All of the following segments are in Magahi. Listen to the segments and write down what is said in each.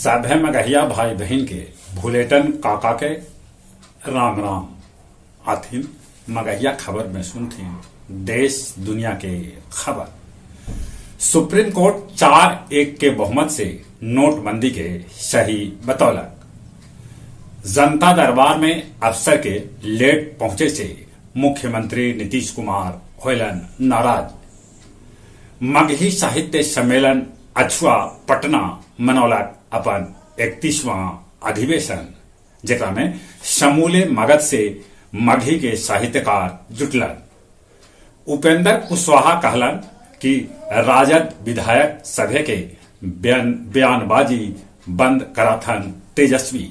सभे मगहिया भाई बहिन के भुलेटन काका के राम राम। आथिन मगहिया खबर में सुनथिन देश दुनिया के खबर। सुप्रीम कोर्ट 4-1 के बहुमत से नोटबंदी के सही बतौलक। जनता दरबार में अफसर के लेट पहुंचे से मुख्यमंत्री नीतीश कुमार होयलन नाराज। मगही साहित्य सम्मेलन अछुआ पटना मनौलक अपन 31वां अधिवेशन, जेकरा में समूले मगध से मगही के साहित्यकार जुटलन। उपेंद्र कुशवाहा कहलन कि राजद विधायक सभे के बयानबाजी बंद कराथन तेजस्वी।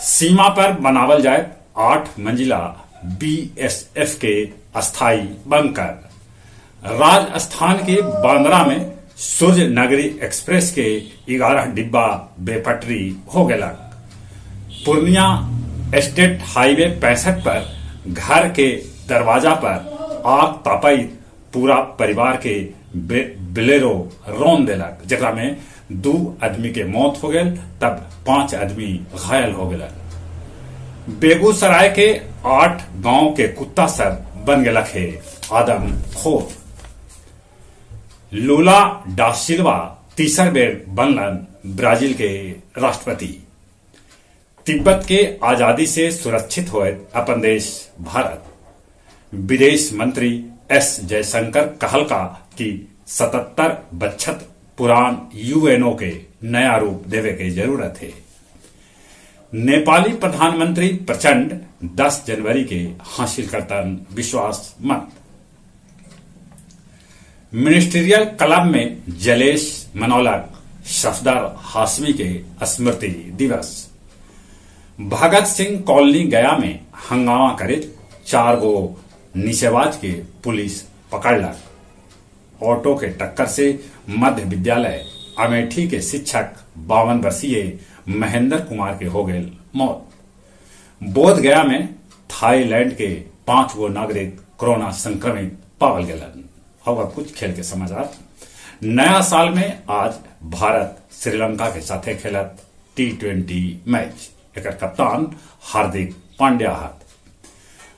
सीमा पर बनावल जाए 8 मंजिला बीएसएफ के अस्थायी बंकर। राजस्थान के बांद्रा में सूर्य नगरी एक्सप्रेस के 11 डिब्बा बेपटरी हो गलक। पूर्णिया स्टेट हाईवे 65 पर घर के दरवाजा पर आग तापई पूरा परिवार के बिलेरो रौन देलक, जेकरा में 2 आदमी के मौत हो गए तब 5 आदमी घायल हो गए। बेगूसराय के 8 गांव के कुत्ता सर बन गलक है आदमखोर। लूला डा सिल्वा तीसर बेर बनलन ब्राजील के राष्ट्रपति। तिब्बत के आजादी से सुरक्षित होए अपन देश भारत। विदेश मंत्री एस जयशंकर कहलका कि 77 बच्छत पुरान यूएनओ के नया रूप देवे के जरूरत है। नेपाली प्रधानमंत्री प्रचंड 10 जनवरी के हासिल करतन विश्वास मत। मिनिस्ट्रियल क्लब में जलेश मनौलक सफदर हाशमी के स्मृति दिवस। भगत सिंह कॉलोनी गया में हंगामा करे 4 गो निशेबाज के पुलिस पकड़लक। ऑटो के टक्कर से मध्य विद्यालय अमेठी के शिक्षक 52 वर्षीय महेंद्र कुमार के हो गए मौत। बोध गया में थाईलैंड के 5 गो नागरिक कोरोना संक्रमित पावल गलन। अब कुछ खेल के समाचार। नया साल में आज भारत श्रीलंका के साथे खेलत T20 match. एकर कप्तान हार्दिक पांड्या हत।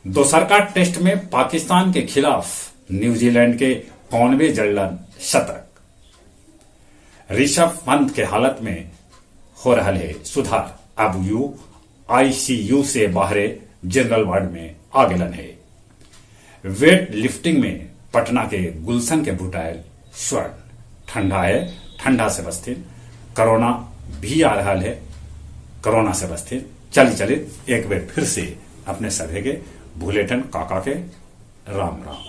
दोसरका टेस्ट में पाकिस्तान के खिलाफ न्यूजीलैंड के कॉनवे जड़लन शतक। ऋषभ पंत के हालत में हो रहा है सुधार। अब you ICU से बाहरे जनरल वार्ड में आ गलन है। वेट लिफ्टिंग में पटना के गुलशन के भुटायल स्वर्ण। ठंडा है, ठंडा से बचथिन। कोरोना भी आ रहा है, कोरोना से बचथिन। चली चली एक बार फिर से अपने सभे के भुलेटन काका के राम राम।